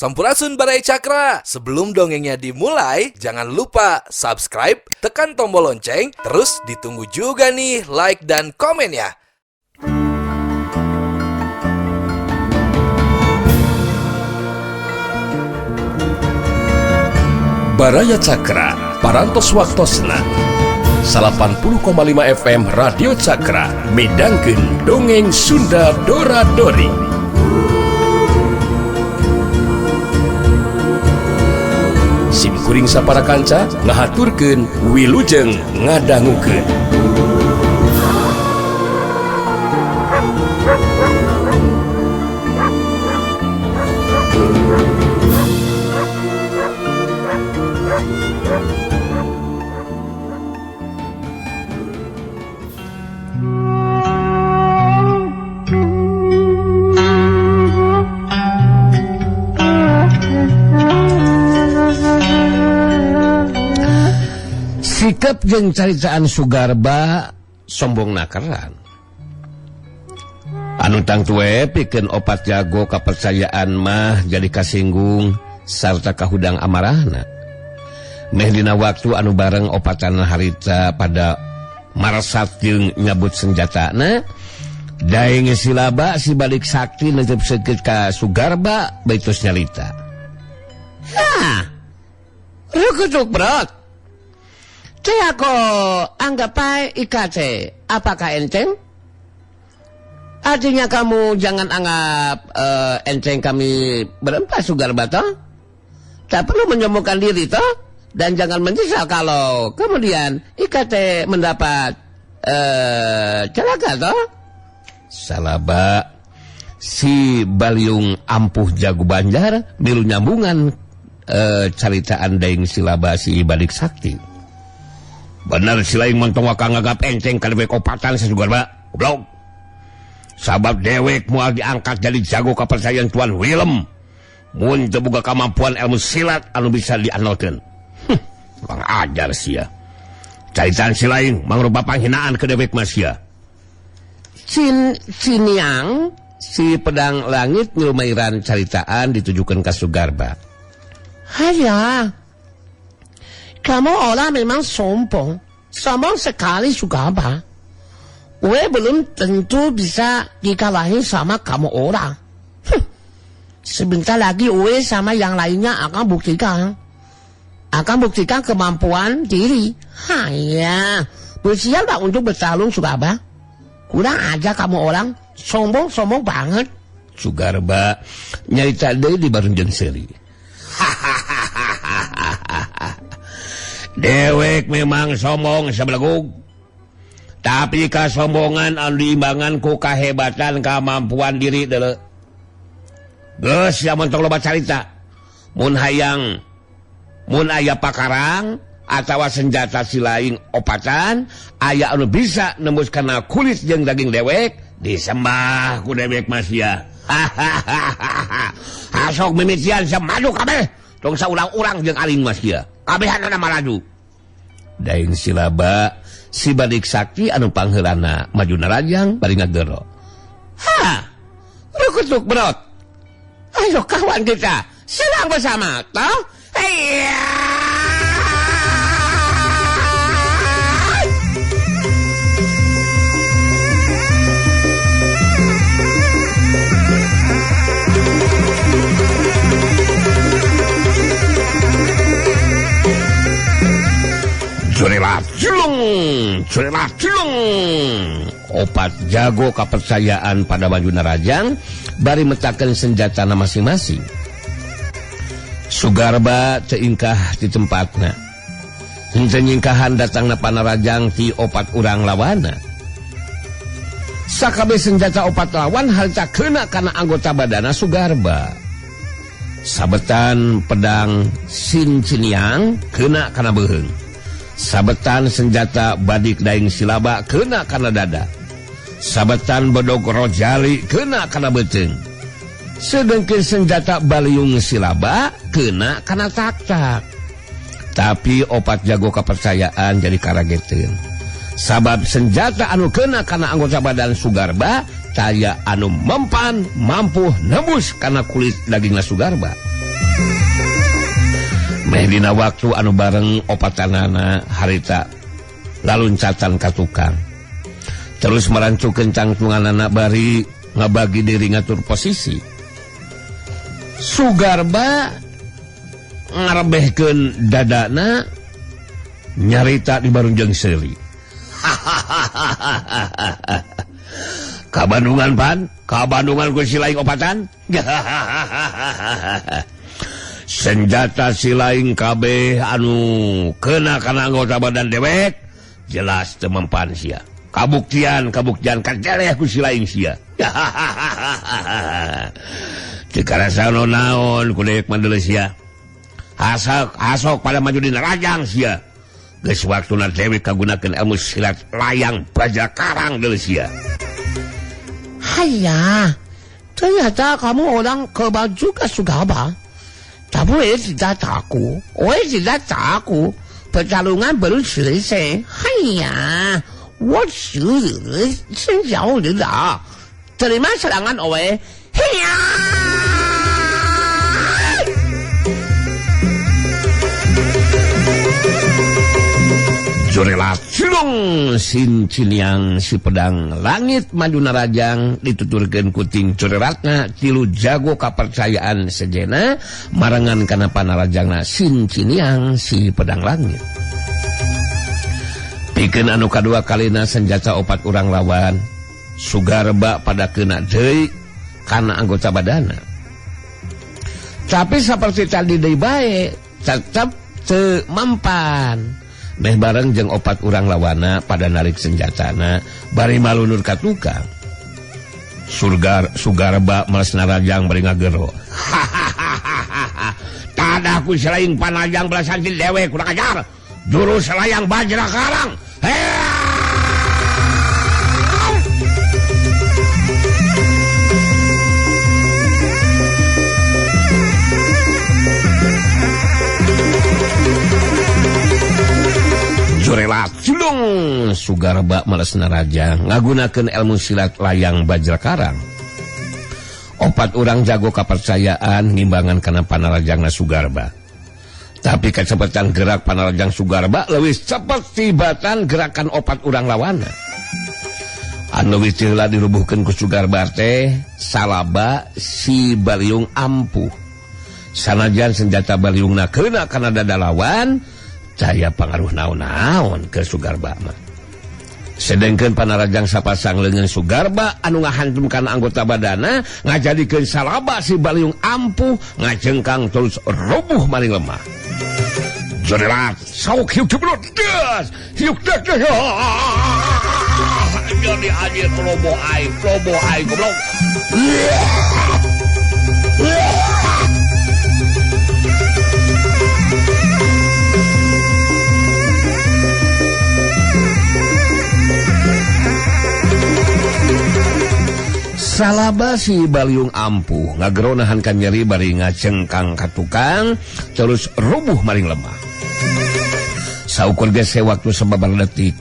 Sampurasun Baraya Cakra. Sebelum dongengnya dimulai, jangan lupa subscribe, tekan tombol lonceng, terus ditunggu juga nih like dan komennya. Baraya Cakra, Parantos Waktosna 80,5 FM Radio Cakra midangkeun dongeng Sunda Dora Dori. Sim kuring sapara kanca ngahaturkeun wilujeng ngadangukeun. Sikap jeung caritaan Sugarba sombong nakeran. Anu tangtu pikeun opat jago kapercayaan mah jadi kasinggung sarta kahudang amarahna. Meh dina waktu anu bareng opatan harita pada marsat jeung nyabut senjatana, daeng silaba si balik sakti netep seukeut ka Sugarba baitus nyalita. Hah, rukutuk berat. Aku anggap baik IKC. Apakah enteng? Artinya kamu jangan anggap enteng kami berempat Sugarba toh. Tak perlu menyombongkan diri toh. Dan jangan menyesal kalau kemudian IKT mendapat celaka toh. Salaba si Baliung ampuh jago Banjar milu nyambungan caritaan daeng silaba si Balik Sakti. Bener si lain montong waka ngagap enteng ka dewek opatan sa Sugarba. Goblok. Sabab dewek moal diangkat jadi jago kapercayaan Tuan Willem. Mun teu boga kamampuan ilmu silat anu bisa diandalkeun. Kurang ajar sia. Caritaan si lain mangrupa panghinaan ke dewek mah sia. Cin Ciniang si pedang langit ngilumairan caritaan ditujukan ka Sugarba. Haya. Kamu orang memang sombong, sombong sekali Sugarba. Gue belum tentu bisa dikalahin sama kamu orang. Sebentar lagi gue sama yang lainnya akan buktikan kemampuan diri. Haya, bersiap tak untuk bertarung Sugarba? Kurang aja kamu orang, sombong-sombong banget. Sugarba nyarita deui di barunjeun seuri. Dewek memang sombong sebelegug, tapi kasombongan anu diimbangan ku kahebatan kamampuan diri deuleu. Geus sia montong loba carita. Mun hayang mun aya pakarang atawa senjata si lain opatan aya anu bisa nembus kana kulit jeung daging dewek disembah ku dewek mah sia. Hasok mimitian sia madu kabeh tong saurang-urang jeung aling mah sia. Kabehanana malaju. Daeng silaba si Balik Sakti anu pangheulana maju narajang bari ngagero. Ha! Rukutuk berot. Ayo kawan kita serang bersama toh. Hiya! Curelat julung. Opat jago kepercayaan pada maju narajang bari metakeun senjatana masing-masing. Sugarba teingkah di tempatna. Henteu nyingkahan datangna panarajang ti opat urang lawana. Sakabeh senjata opat lawan harita keuna kana anggota badana Sugarba. Sabetan pedang Sin Ciniang keuna kana beuheung. Sabetan senjata badik daeng silaba kena kana dada. Sabetan bedog rojali kena kana beuteung. Sedengkeun senjata baliung silaba kena kana tak-tak. Tapi opat jago kepercayaan jadi karageteun. Sabab senjata anu kena kana anggota badan Sugarba taya anu mempan mampu nembus kana kulit dagingna Sugarba. Meh dina waktu anu bareng opatanana harita laluncatan ka tukang. Terus merancukeun cangtunganana bari ngabagi diri ngatur posisi. Sugarba ngarebehkeun dadana nyarita di barunjang seuri. Kabandungan pan, kabandungan ku si laing opatan. Senjata si laing kabeh anu kena kana anggota badan dewek jelas teu mempan sia. Kabuktian kajeleh ku si laing sia. Teu karasa naon ku dewek mah deuleu sia. Hasok pada maju dina rajang sia. Geus waktuna dewek kagunakeun ilmu silat layang baja karang deuleu sia. Haiya, ternyata kamu orang kebal juga Sugarba. Tapi我一直在打鼓，我一直在打鼓，pertarungan belum selesai. Haiya, 我只是小领导，terima serangan oleh Haiya. Jorela cilung sin ciniang si pedang langit maju narajang dituturkeun kuting coreratna tilu jago kapercayaan sejena marengan kana panarajangna sin ciniang si pedang langit. Pikeun anu kadua kalina senjata opat urang lawan Sugarba pada kena deui kana anggota badana. Tapi seperti tadi deui bae tetep teu mempan. Meh bareng jeung opat urang lawana pada narik senjatana bari malunur ka tukang. Sugarba males narajang bari ngagero. Tadah ku selain panajang belasan ti dewe kurang ajar. Jurus layang bajra karang. Jorela cilung Sugarba males narajang ngagunakeun ilmu silat layang bajra karang. Opat urang jago kapercayaan ngimbangan kana panarajangna Sugarba. Tapi kecepatan gerak panarajang Sugarba leuwih cepet tibatan gerakan opat urang lawana. Anu leuwih heula dirubuhkeun ku Sugarba teh salaba si Baliung ampuh. Sanajan senjata baliungna keuna kana dada lawan, caya pangaruh naon-naon ke Sugarba mah. Sedengkeun panarajang sapasang leungeun Sugarba anu ngahantum kana anggota badana ngajadikeun salaba si Baliung ampuh ngajengkang terus rubuh maring lemah. Jorelat sauk hiuk jeblot das hiuk dak dak. Jadi anjir lobo ai goblok. Salaba si Baliung ampuh ngagero nahan ka nyeri bari ngacengkang ka tukang terus rubuh maring lemah. Saukur gese waktu sababar detik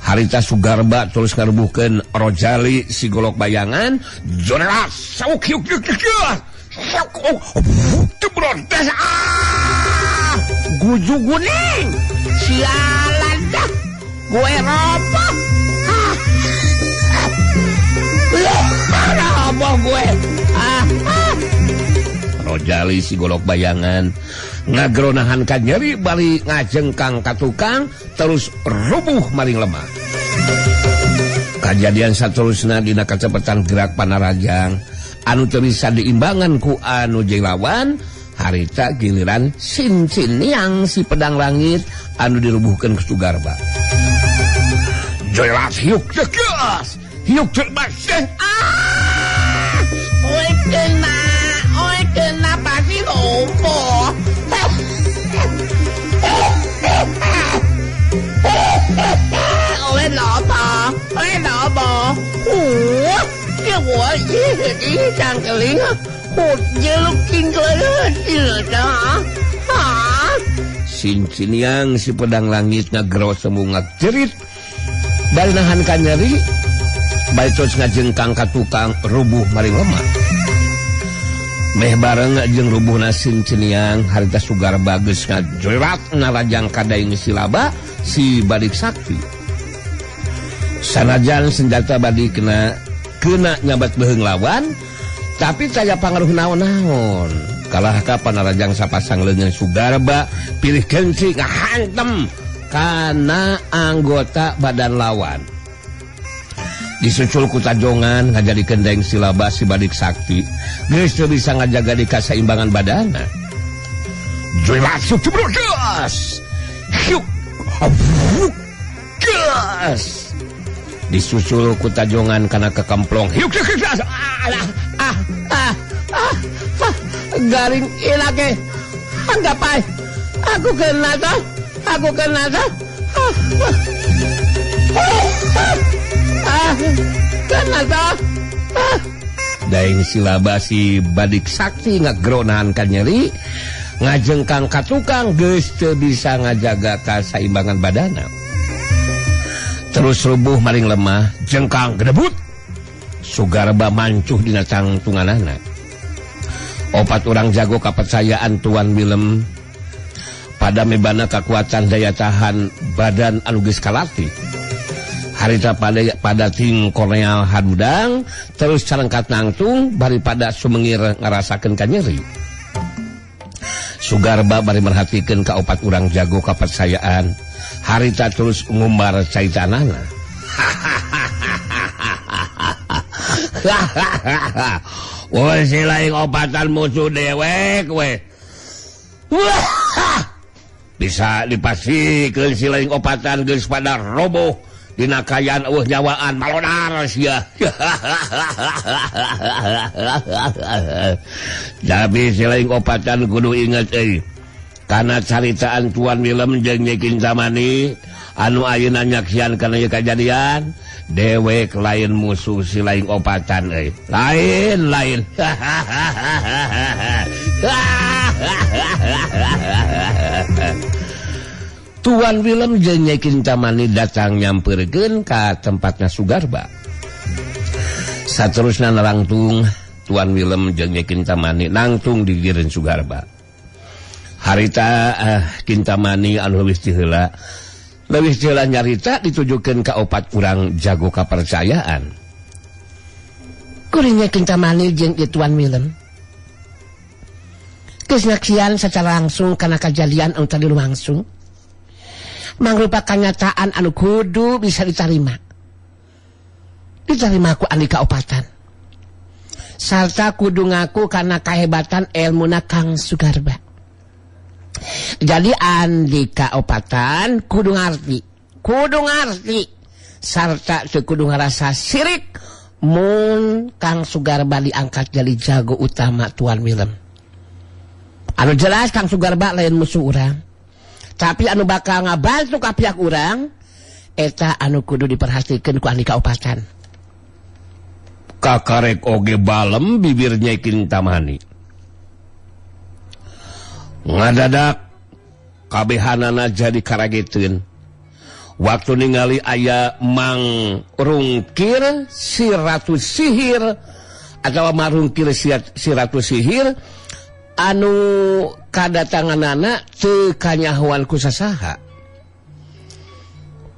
harita Sugarba terus ngarubuhkeun Rojali si golok bayangan jorela sauk hiuk hiuk hiuk jeblot ah Guju guning sialan dah gue roboh. Roboh gue. Rojali si golok bayangan ngagronahan ka nyeri bari ngajengkang ka tukang terus rubuh maring lemah. Kajadian saterusna dina kacepetan gerak panarajang anu teu bisa diimbangan ku anu jeung lawan harita giliran sin ciniang si pedang langit anu dirubuhkeun ku Sugarba. Joylat hiuk tegas hiuk terbaseh. Ah, oi kena pasti roboh. Oi老婆，我一张个零，我一路经过了啊！ Sin ciniang si pedang langit ngagero semu ngajerit bari nahan ka nyeri bari terus ngajengkang ka tukang rubuh maring lemah. Meh bareng jeung rubuhna Sinceniang harita Sugarba geus ngajorat narajang ka Daeng Silaba si Badik Sakti. Sanajan senjata badikna kena nyabat beuheung lawan, tapi taya pangaruh naon-naon. Kalah ka panarajang sapasang leungeun Sugarba pilih kenci ngahantem kana anggota badan lawan. Disusul ku tajongan ngajadikeun Daeng Silaba si Badik Sakti geus teu bisa ngajaga di kasaimbangan badana. Jelas gas. Hyuk. Gas. Disusul ku tajongan kana kekemplong. Hyuk gas. Ah ah ah ah. Garing ilake. Anggap ae. Aku kena toh. Aku kena toh. Ah, kena toh. Ah. Daeng Silaba si Badik Sakti ngagronahan ka nyeri, ngajengkang ka tukang geus teu bisa ngajaga kasaimbangan badana. Terus rubuh maring lemah, jengkang gedebut. Sugarba mancuh dina cangtunganana. Opat urang jago kapercayaan Tuan Willem pada mebana kekuatan daya tahan badan anu geus kalatih. Harita pada ting korneal hadudang terus carengkat nangtung bari pada sumengir ngarasakeun ka nyeri. Sugarba bari merhatikeun ka opat urang jago kapercayaan. Harita terus ngumbar caitanana. Woi si lain opatan musuh dewek we. Bisa dipastikeun si lain opatan geus pada roboh dina kayaan eueuh nyawaan malodar sia. Tapi si lain opatan kudu inget euy. Kana caritaan Tuan Willem jeung Nyi Kintamani anu ayeuna nyaksian kana ieu kajadian, dewek lain musuh si lain opatan euy. Lain lain. Tuan Willem jeung Nyai Kintamani datang nyamperkeun ka tempatna Sugarba. Saterusna nalangtung Tuan Willem jeung Nyai Kintamani nangtung di gigireun Sugarba. Harita Kintamani anu leuwih ti heula nyarita ditujukeun ka opat urang jago kapercayaan. Kuring Nyai Kintamani jeung ieu Tuan Willem geus nyaksian secara langsung kana kajadian anu tadi lumangsung. Mangrupa kanyataan anu kudu bisa diterima. Diterima ku andika opatan. Sarta kudu ngaku karena kahebatan elmuna Kang Sugarba. Jadi andika opatan kudu ngarti, kudu ngarti. Sarta teu kudu ngarasa sirik mun Kang Sugarba diangkat jadi jago utama Tuan Willem. Anu jelas Kang Sugarba lain musuh urang. Tapi anu bakal ngabantu ka pihak urang eta anu kudu diperhatikeun ku andika opatan. Kakarek oge balem bibir Nyai Kintamani. Ngadadak kabehanana jadi karageteun. Waktu ningali aya Mang Rungkir si Ratu Sihir atawa Marungkir si Ratu Sihir anu kadatanganana teu kanyahoan ku sasaha.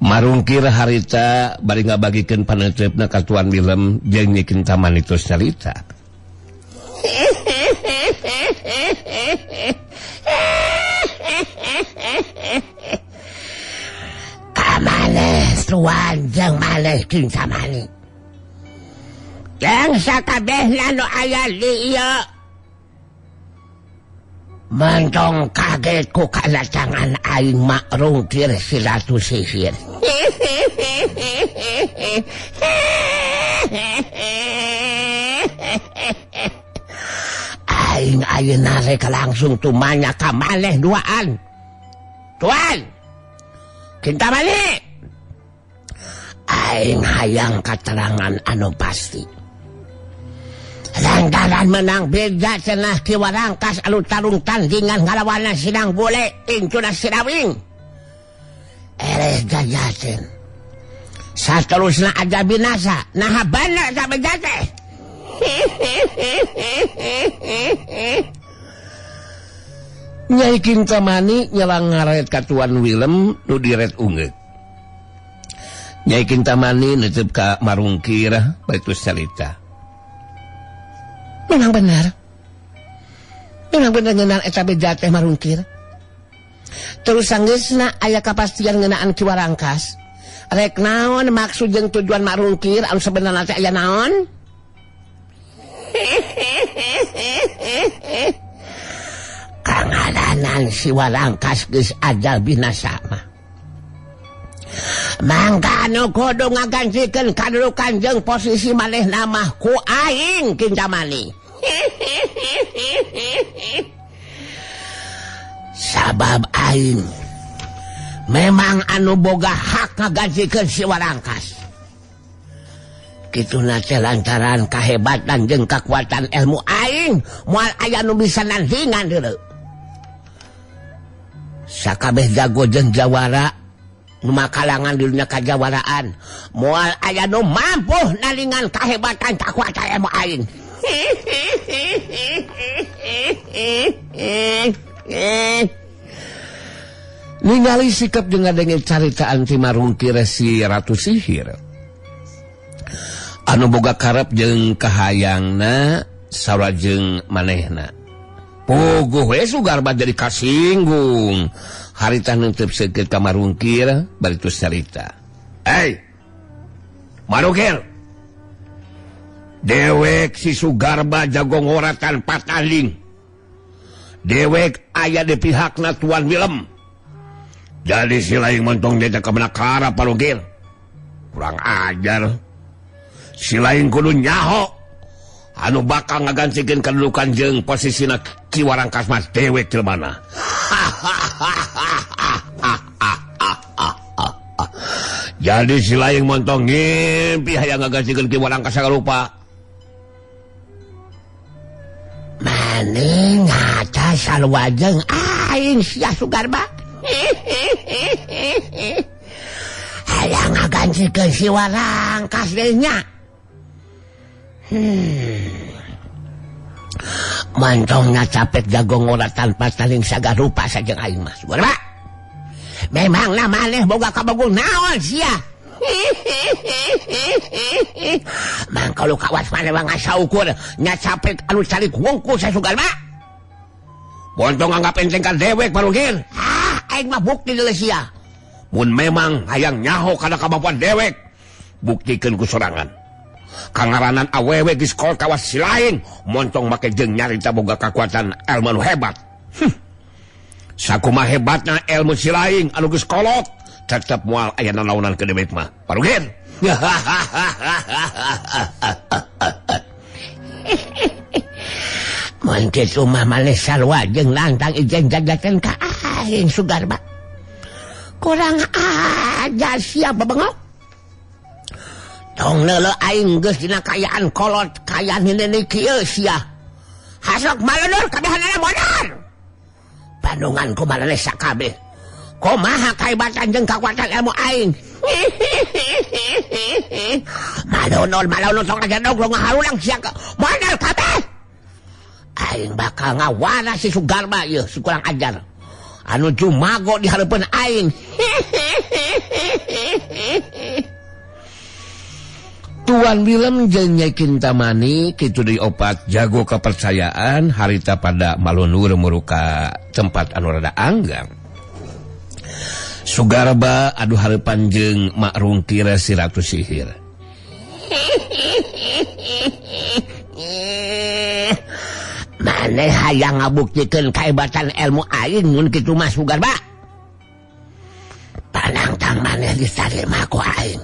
Marungkir harita bari ngabagikeun paneutreupna ka Tuan Willem jeung Nyi Kintamani terus nyarita. Kamaneh Tuan jeung maneh Kintamani. Jeung sakabehna nu aya di ieu mentong kaget ku kadatangan aing Mak Rungkir si Ratu Sihir. Aing ayeuna rek langsung tumanya ka maneh duaan. Tuan Kintamani, aing hayang katerangan anu pasti. Lantaran menang beda cenah Ki Warangkas anu tarung tandingan ngalawanan Sinang Bule incuna Sirawing. Ereh jajaten. Saterusna aja binasa, naha bana sampe jateh. Nyai Kintamani nyelang ngaret ka Tuan Willem nu diret ungeuk. Nyai Kintamani neuteub ka Marungkir baritu carita. Memang benar. Memang benar ngeunaan eta beja teh Marungkir. Terus sanggeusna aya kapastian ngeunaan Ki Warangkas. Rek naon maksud jeung tujuan Marungkir anu sebenarna teh aya naon? Kangaranan si Warangkas geus ajal binasa mah. Mangga anu kudu ngagantikeun kadudukan jeung posisi manehna mah ku aing Kintamani. Sabab aing memang anu boga hak ngagantikeun si Warangkas. Kituna teh lantaran kahebatan jeung kakuatan ilmu aing moal aya nu bisa nandingan deuleu. Sakabeh jago jeung jawara nu makalangan di dunia kajawaraan moal aya nu mampu nandingan kahebatan kakuatan ilmu aing. Ningali sikap jeung ngadenge caritaan ti Marungkir si Ratu Sihir anu boga karep jeung kahayangna sarua jeung manehna. Puguh we Sugarba jadi kasinggung. Harita neunteup seukeut ka Marungkir bari tus carita. Hei, Marungkir, dewek si Sugarba jago ngora tanpa tanding. Dewek aya di pihakna Tuan Willem. Jadi si lain montong dia ka menakara Marungkir. Kurang ajar. Si lain kudu nyaho anu bakal ngagantikeun kadudukan jeung posisina Ki Warangkas mah dewek jelmana. Jadi si lain montong ngimpi hayang ngagantikeun Ki Warangkas sagala. Mane ngaca sarua jeung aing sia Sugarba. Hayang ngagantikeun si Warangkas deui nya. Mantongna capek jago ngora tanpa saling sagarupa sajeng aing mah. Sugarba. Memangna maneh boga kabogoh naon sia? Mang kalau kawas maneh mah ngasaukur nya capek anu calik wungkul sa Sugarba. Montong anggap enteng ka dewek Marungkir. Ah, aing mah bukti deuleu sia. Mun memang hayang nyaho kana kamampuan dewek, buktikeun ku sorangan. Kangaranan awewe geus kolot kawas si lain montong make jeung nyarita boga kakuatan ilmu anu hebat. Sakumaha hebatna ilmu si lain anu geus kolot tetep moal aya nanaonan ke dewek mah. Marungkir. Mun kitu mah maneh sarua jeung nantang ijen jagakeun ka aing Sugarba. Kurang ajar sia bebengok. Tong leuleuh aing geus dina kaayaan kolot kaayaan hine kieu sia. Hasok malunur kabehanana modar. Bandungan ku maraneh sakabeh. Kumaha kahebatan jeung kakuatan ilmu aing. Malunur malunur tong aja dog ngaharulang sia modar kabeh. Aing bakal ngawara si Sugarba ieu si kurang ajar. Anu jumago di hareupeun aing. Tuan Willem jeung Nyai Kintamani kitu deui opat jago kepercayaan harita pada malunur muruka tempat anu rada anggang. Sugarba adu hareupan jeung Mak Rungkir si Ratu Sihir. Maneh hayang ngabuktikeun kahebatan ilmu aing mun kitu mah Sugarba. Panangtang maneh ditarima ku aing.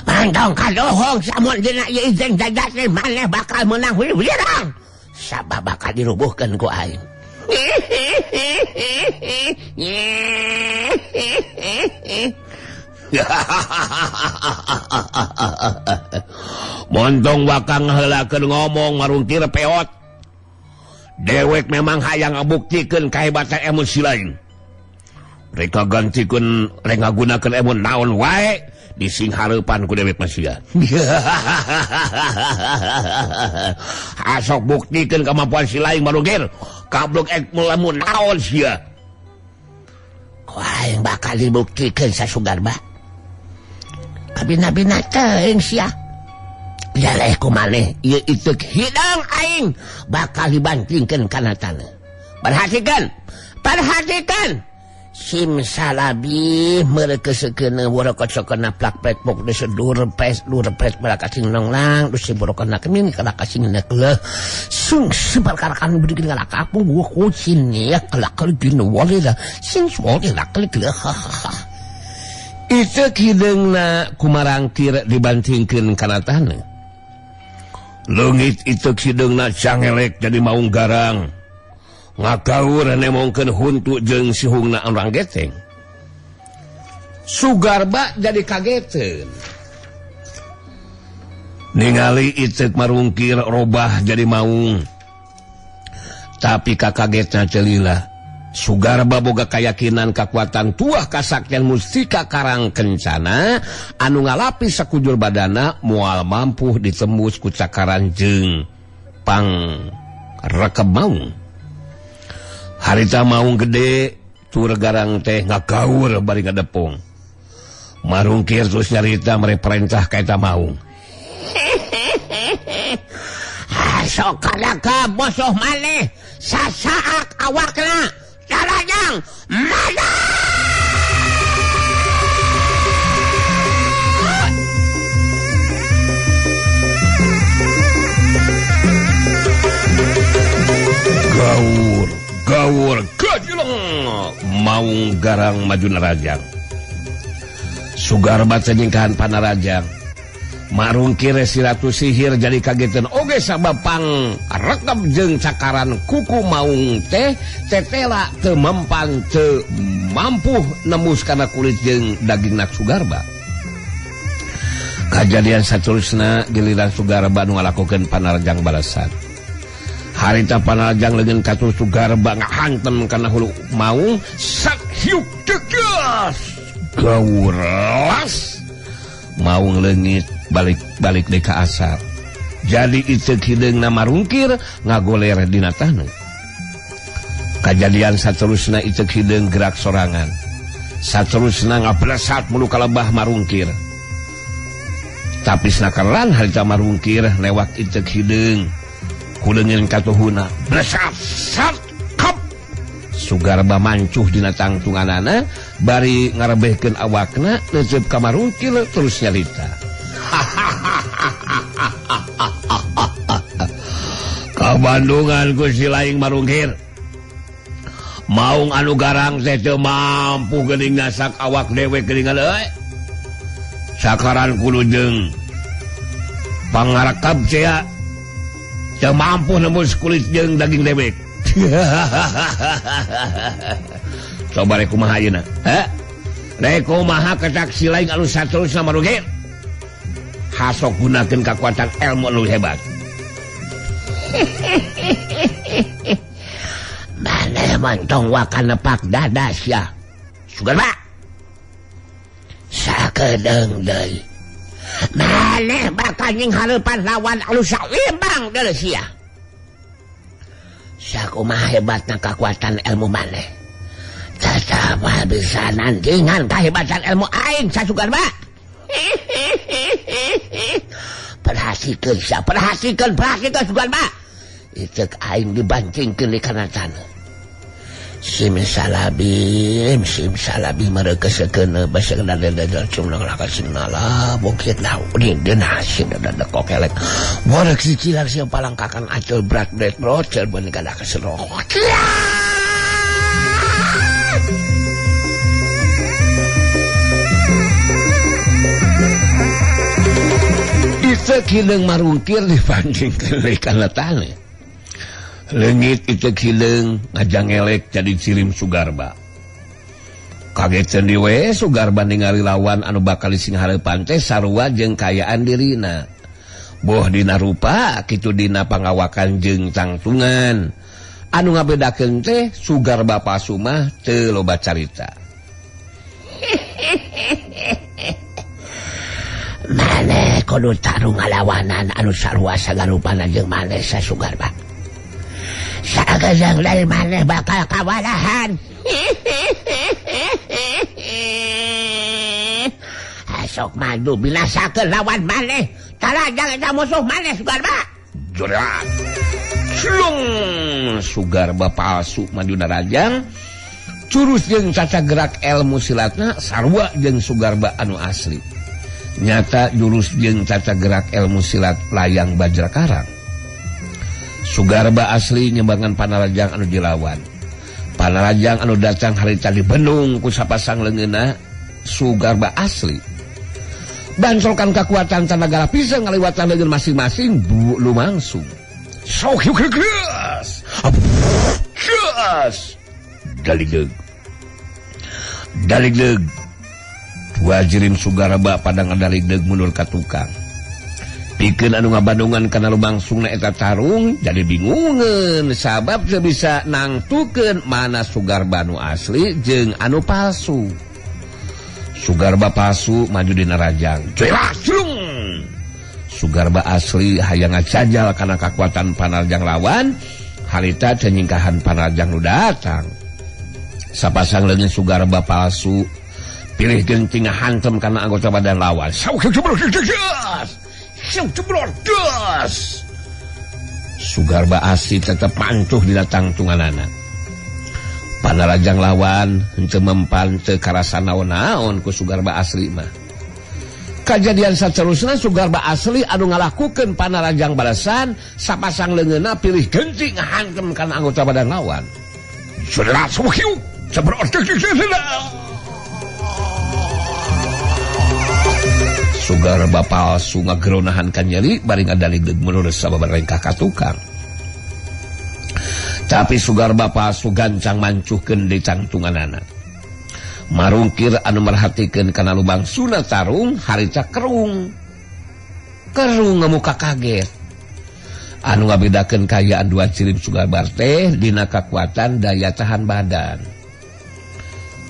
Mantong kadohong samun dina ieu izin jajatkeun maneh bakal meunang wirang. Sabab bakal dirubuhkeun ku aing. Montong bakal ngaheulakeun ngomong Marungkir peot. Dewek memang hayang ngabuktikeun kahebatan ilmu si lain. Reka gantikeun rek ngagunakeun ilmu naon wae. Dising hareupan ku dewek masia. Asok buktikeun kemampuan si laing marungkir. Kablok ek mulamun naon sia. Ku aing bakal dibuktikeun Sasugarba. Kabina-bina teuing sia. Jaleh ku maneh ieu iteuk hidang aing bakal dibantingkeun kana taneuh. Perhatikan. Perhatikan. Simsalabi merekesekeuna worokocokna plak plek pok desedur pes dur pes balakasing nonglang dus borokna kemin kalakasing nekleh sung sebarkarakan beudeung kalakapung gua kucing ya kalakal gin walila sing suwalila kalakal Iteuk hideungna kumarangkir dibantingkeun kana taneuh. Leungit iteuk hideungna cangelek jadi maung garang. Ngagaur nemongkeun huntu jeung sihungna orang geteng. Sugarba jadi kageteun. Ningali iteuk marungkir robah jadi maung. Tapi kakagetna teu lila. Sugarba boga kayakinan kakuatan tuah kasaktian mustika Karang Kencana anu ngalapis sakujur badana moal mampu ditembus ku cakaran jeung pang rekeb maung. Harita maung gede tur garang teh ngagaur bari ngadepung. Marungkir terus nyarita mere perintah ka eta maung. Sok kalaka bosoh maneh sasaak awakna tarajang mada. Gaur gaur gajleng maung garang maju narajang. Sugarba teh nyingkahan panarajang. Marungkir si ratu sihir jadi kagetan oge sabab pang rekep jeung cakaran kuku maung teh tetela teu mempan teu mampu nembus kana kulit jeung dagingna Sugarba. Kajadian saterusna giliran Sugarba nu ngalakokeun panarajang balasan. Harita panarajang leungeun katur Sugarba ngahantem kana hulu maung sak hiuk tegas gauras maung leungit balik-balik deui ka asal. Jadi iteuk hideungna marungkir ngagoler dina taneuh. Kajadian saterusna iteuk hideung gerak sorangan. Saterusna ngablesat mulu kalebah marungkir. Tapi snakaran harita marungkir lewat iteuk hideung. Kuleungeun katuhuna blesat sat kap. Sugarba mancuh dina tangtunganana bari ngarebehkeun awakna leuceup ka marungkir terus nyarita. Kabandungan ku si laing marungkir. Maung anu garang teh teu mampu geuning nasak awak dewek geuningan euy. Sakaran kudu jeung pangarekab sia teu mampu nembus kulit jeung daging dewek. Coba rek kumaha ayeuna? Heh? Rek kumaha ketak si laing anu saterusna marungkir? Hasok gunakeun kakuatan ilmu anu hebat. Maneh montong wakana pak dada sia. Sugarba. Sakedeung deui. Maneh bakal nying hareupan lawan anu saimbang deui sia. Sakumaha hebatna kakuatan ilmu maneh. Tetep bisa nandingan kahebatan ilmu aing Sasugarba. Perhatikan sia, perhatikan, perhatikan Sugarba. Iteuk aing dibantingkeun di kana taneuh. Simsalabim, simsalabim merekesekeun basa dadadadal cumlang lakasinala bokit lau di denasin dadada kokelek. Borek sicilang sia palangkakan acel berat berat brocel beun kada keserok. Iteuk hideung marungkir dibantingkeun deui kana taneuh. Leungit iteuk hideung ngajangelek jadi cirim Sugarba. Kaget sendi we Sugarba ningali lawan anu bakal sing hareupan teh sarua jeung kaayaan dirina. Boh dina rupa kitu dina pangawakan jeung tangtungan. Anu ngabedakeun teh Sugarba palsu mah teu loba carita. Kudu tarung ngalawanan anu sarua sagarupana jeung maneh Sugarba. Sagedeung deui maneh bakal kawalahan. Sok maju binasakeun lawan maneh. Tarajang eta musuh maneh Sugarba. Jorat. Slung Sugarba palsu maju narajang. Curus jeung tata gerak ilmu silatna sarua jeung Sugarba anu asli. Nyata jurus jeung tata gerak ilmu silat layang Bajra Karang. Sugarba asli nyembangan panarajang anu dilawan. Panarajang anu datang harita dibendung ku sapasang leungeunna Sugarba asli. Bansolkan kekuatan tanaga lapisan ngaliwatan leungeun masing-masing bu lumangsung. Sok gas. Gas. Daligdeug. Daligdeug. Dua jirim Sugarba padang daligdeug mundur ka tukang. Pikeun anu ngabandungan kana lumangsungna eta tarung jadi bingungeun sabab teu bisa nangtukeun mana Sugarba nu asli jeung anu palsu. Sugarba palsu maju dina rajang. Sugarba asli hayang ngajajal kana kakuatan panarjang lawan, harita teu nyingkahan panarjang nu datang. Sapasang leungeun Sugarba palsu pilih genting ngahantem kana anggota badan lawan. Sugarba asli tetep mancuh dina tangtunganana. Panarajang lawan henteu mempan teu karasa naon-naon ku Sugarba asli mah. Kajadian saterusna Sugarba asli anu ngalakukeun panarajang balasan sapasang leungeunna pilih genti ngahantem kana anggota badan lawan. Sugarba palsu ngageronahan ka nyeri bari ngadaligdeug mundur sababarengkah ka tukang. Tapi Sugarba palsu gancang mancuhkeun di cangtunganana. Marungkir anu merhatikeun kana lubang suna tarung harita kerung. Kerung ngamuka kaget. Anu ngabedakeun kaayaan dua cirim Sugarba teh dina kakuatan daya tahan badan.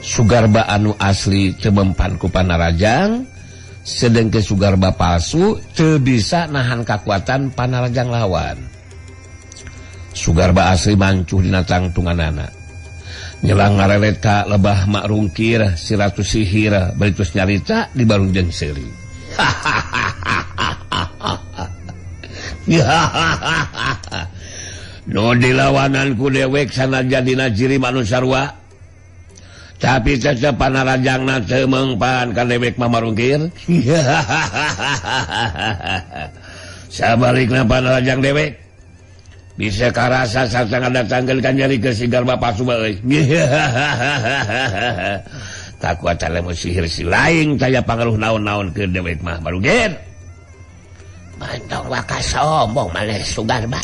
Sugarba anu asli teu mempan ku panarajang, sedengkeun Sugarba palsu teu bisa nahan kakuatan panarajang lawan. Sugarba asli mancuh dina tangtunganana. Nyelang ngarelet ka lebah mak rungkir si ratu sihir baritus nyarita di barung jeung seuri. Nu dilawanan ku dewek sanajan dina jirim anu sarua. Tapi tetep panarajangna teu meungpan ka dewek mah marungkir. Sabalikna panarajang dewek bisa karasa sarta ngadatangkeun ka nyeri ke Sugarba palsu bae euy. Kakuatan ilmu sihir si laing taya pangaruh naon-naon ke dewek mah baruger. Mantong waka sombong maneh Sugarba.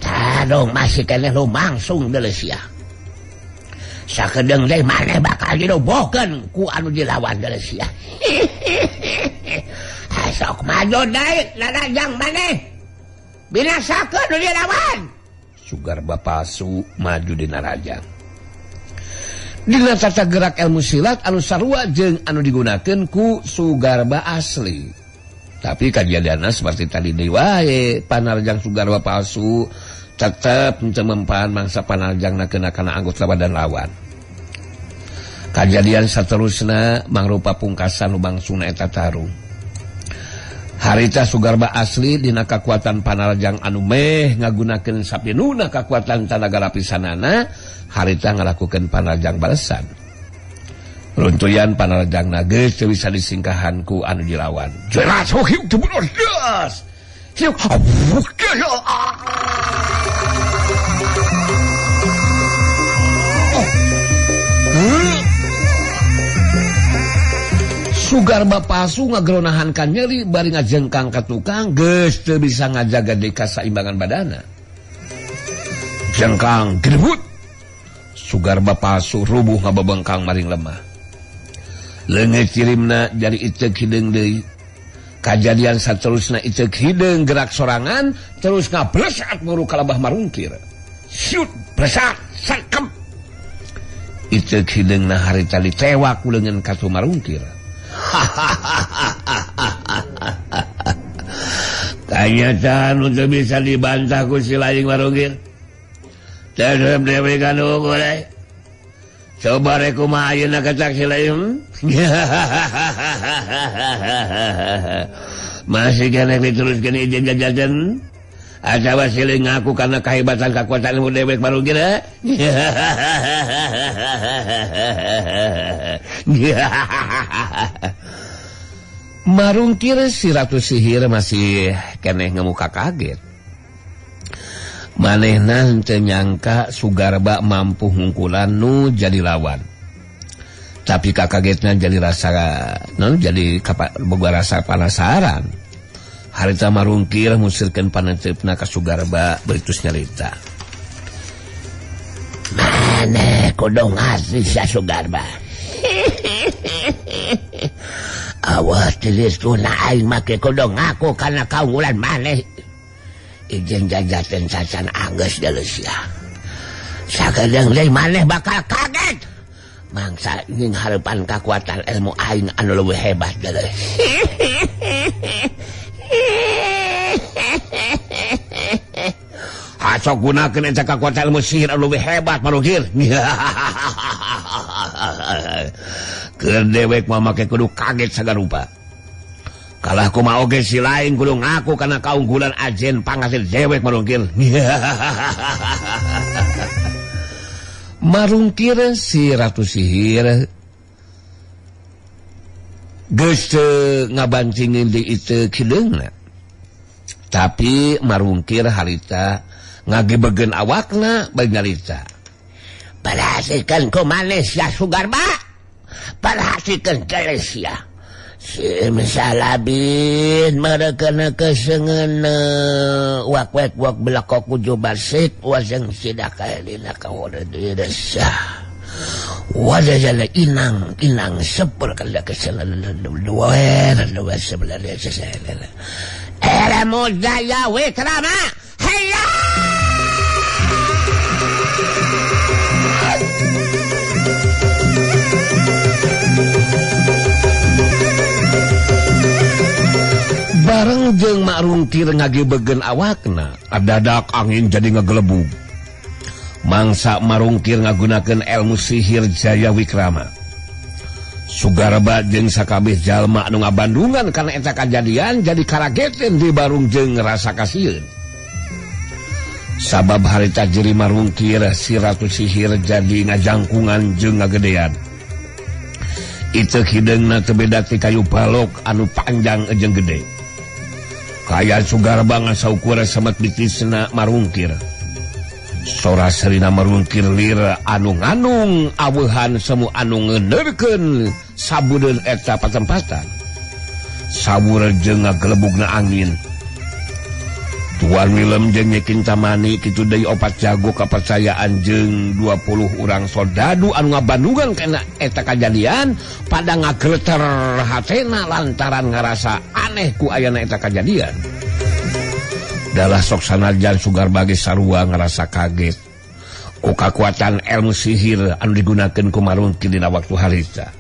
Tarung masih keneh lumangsung deuleu sia. Sakedeung deui maneh bakal dirobohkeun ku anu dilawan deuleu sia. Sok maju deui larajang maneh. Binasakeun nu dilawan. Sugarba palsu maju dina rajang. Dina tata gerak ilmu silat anu sarua jeung anu digunakeun ku Sugarba asli. Tapi kajadianna seperti tadi deui wae, panarjang Sugarba palsu tetep henteu mempan mangsa panarjangna keuna kana anggota badan lawan. Kajadian saterusna mangrupa pungkasan lumangsungna eta tarung. Harita Sugarba asli dina kakuatan panarjang anu meh ngagunakeun sapinuna kakuatan tanaga lapisanana, harita ngalakukeun panarjang balesan. Runtuyan panarjangna geus teu bisa disingkahan ku anu dilawan. Sugarba palsu ngageronahan ka nyeri bari ngajengkang ka tukang geus teu bisa ngajaga deui kasaimbangan badana. Jengkang gedebut. Sugarba palsu rubuh ngabebengkang maring lemah. Leungeut cirimna jadi iteuk hideung deui. Kajadian saterusna iteuk hideung gerak sorangan terus ngablesat muru ka lebah marungkir. Siut blesat sakem. Iteuk hideungna harita ditewak ku leungeun katu marungkir. Kanyataan untuk bisa dibantah ku si laing marungkir. Terus dewe kanu golek. Coba rek kumaha ayeuna kacak si laing. Masih keneh diteruskeun izin jajajan. Atawa siling ngaku karena kehebatan kekuatan ilmu dewek marungkir. Marungkir si Ratu Sihir masih keneh ngemuka kaget. Manehna henteu nyangka Sugarba mampu ngungkulan nu jadi lawan. Tapi kakagetna jadi rasa non jadi boga rasa penasaran. Harita marungkir musirkeun panenteupna ka Sugarba beritus nyarita. Maneh kudu ngasih sia Sugarba. Awas tilis tuna aing make kudu ngaku kana kaunggulan maneh. Izin jajaten sacan anggeus deuleu sia. Sakedeung deui maneh bakal kaget. Mangsa ingin hareupan kakuatan ilmu aing anu leuwih hebat deuleu. Asok gunakeun eta kakuatan ilmu sihir anu leuwih hebat marungkir. Keur dewek mah make kudu kaget sagarupa. Kalah kumaha oge si lain kudu ngaku kana kaunggulan ajen pangasil dewek marungkir. Marungkir si Ratu Sihir geus teu ngabancingin di ieu kideungna. Tapi marungkir harita ngagebegeun awakna bari nyarita. Perhatikan ku maneh sia Sugarba. Perhatikan keles sia. Simsalabin merekeuna kesengeuna wak wek wak belakok kuju basit waseng sidaka dina kahoda desa. Wajah jala inang inang sepur kala kesengeuna dua dua sebelah desa. Era mujaya wikrama hayya. Bareng jeung marungkir ngagebegeun awakna, adadak angin jadi ngagelebug. Mangsa marungkir ngagunakeun ilmu sihir Jaya Wikrama. Sugarba jeung sakabeh jalma anu ngabandungan kana eta kajadian jadi karageteun di barung jeung rasa kasieun. Sabab harita jeri marungkir si Ratu Sihir jadi ngajangkungan jeung ngagedean. Itu hideungna teu beda ti kayu balok anu panjang jeung gede. Kaya Sugarba ngasaukur samet bitisna marungkir. Sora serina marungkir lir anu nganung aweuhan semu anu ngeuneurkeun sabudeun eta patempatan. Sawur jeung ngagelebugna angin. Tuan Willem jeung Nyi Kintamani kitu deui opat jago kapercayaan jeung 20 urang soldadu anu ngabandungan kana eta kajadian pada ngageleter hatena lantaran ngarasa aneh ku ayana eta kajadian. Dalah sok sanajan Sugarba ge sarua ngarasa kaget ku kakuatan ilmu sihir anu digunakeun ku marungkir dina waktu harita.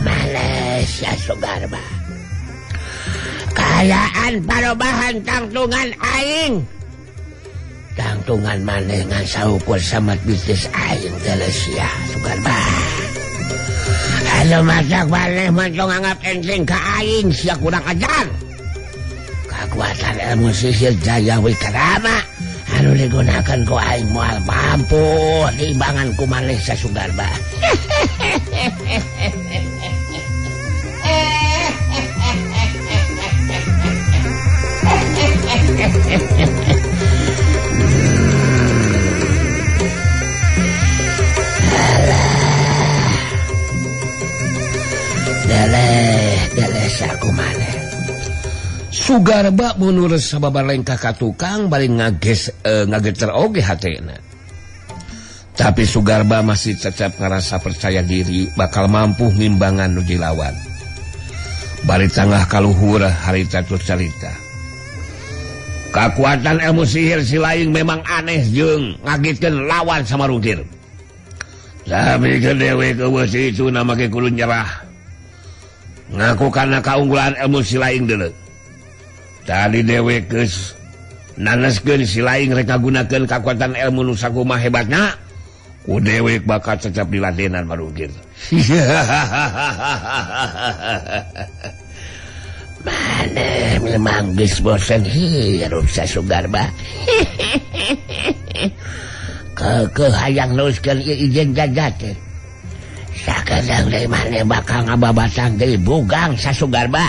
Malaysia Sugarba. Kayaan parobahan tangtungan aing. Tangtungan maneh ngan saukur samet bisnis aing Malaysia Sugarba. Anu masak maneh mantong anggap enteng ka aing sia kurang ajar. Kakuatan ilmu sihir Jaya Wikrama anu digunakan ku aing moal mampu diimbangan ku Malaysia Sugarba. Alah. Deleh saku maneh. Sugarba mundur sababar lengkah ka tukang bari ngageter oge hatena. Tapi Sugarba masih tetap ngerasa percaya diri bakal mampu ngimbangan nu dilawan. Bari tangah kaluhur harita terus carita. Kakuatan ilmu sihir si lain memang aneh jeung ngagetkeun lawan Samarungkir. Tapi ke dewek eueuh si itu nama ge kudu nyerah. Ngaku kana kaunggulan ilmu si lain deuleu. Tadi dewek geus naneskeun si lain rek ngagunakeun kakuatan ilmu nu sakumaha hebatna. Ku dewek bakal cecep diladenan Marungkir. Maneh memang geus bosen hirup Sasugarba. Keukeuh hayang neruskeun ieu ijen jajat. Sakedeung deui maneh bakal ngababatang deui bugang Sasugarba.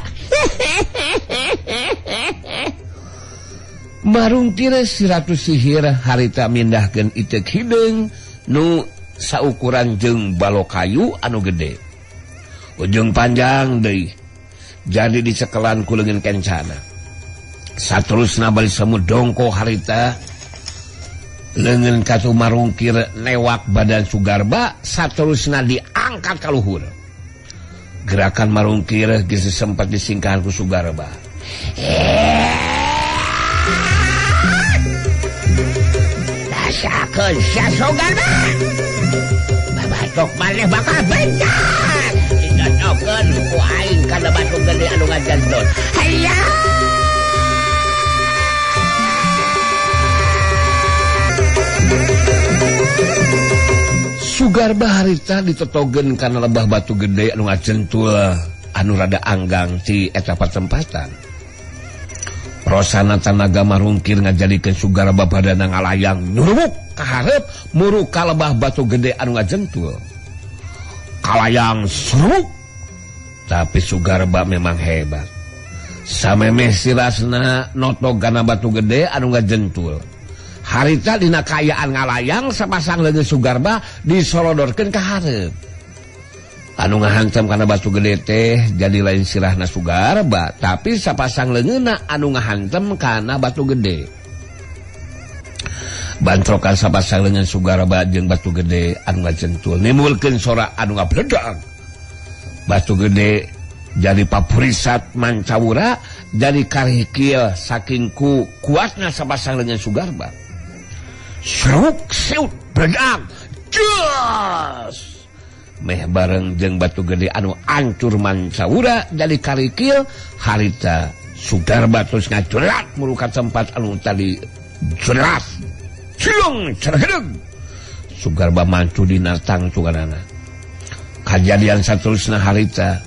Marungkir si Ratu Sihir harita mindahkeun iteuk hideung nu saukuran jeung balok kayu anu gede. Ujung panjang deui. Jadi dicekelan ku leungeun kencana. Saterusna bari semu dongko harita leungeun katu Marungkir newak badan Sugarba, saterusna diangkat ka luhur. Gerakan Marungkir geus sempat disingkahan ku Sugarba. Rasakeun sia Sugarba. Babatok maneh bakal bencar. Ditotokeun ku aing kana batu gede anu ngajentot. Hayya. Sugarba harita ditotogeun kana lebah batu gede anu ngajentul anu rada anggang ti eta patempatan. Rosana tanaga Marungkir ngajadikeun Sugarba badana ngalayang nyurubuk ka hareup muru ka lebah batu gede anu ngajentul. Kalayang seruk. Tapi Sugarba memang hebat. Samemeh sirasna noto kana batu gede anu ngajentul. Harita dina kaayaan ngalayang sapasang leungeun Sugarba disolodorkeun ka hareup. Anu ngahancam kana batu gede teh jadi lain sirahna Sugarba, tapi sapasang leungeunna anu ngahantem kana batu gede. Bantrokan sapasang leungeun Sugarba jeung batu gede anu ngajentul nimbulkeun sora anu ngabledag. Batu gede jadi papurisat mancawura jadi karikil saking ku kuatna sapasang leungeun Sugarba. Seruk siut bledang jas. Meh bareng jeung batu gede anu ancur mancawura jadi karikil harita Sugarba terus ngaculat muru ka tempat anu tadi jelas. Ciung cergedeg. Sugarba mancu dina tangtunganana. Kajadian saterusna harita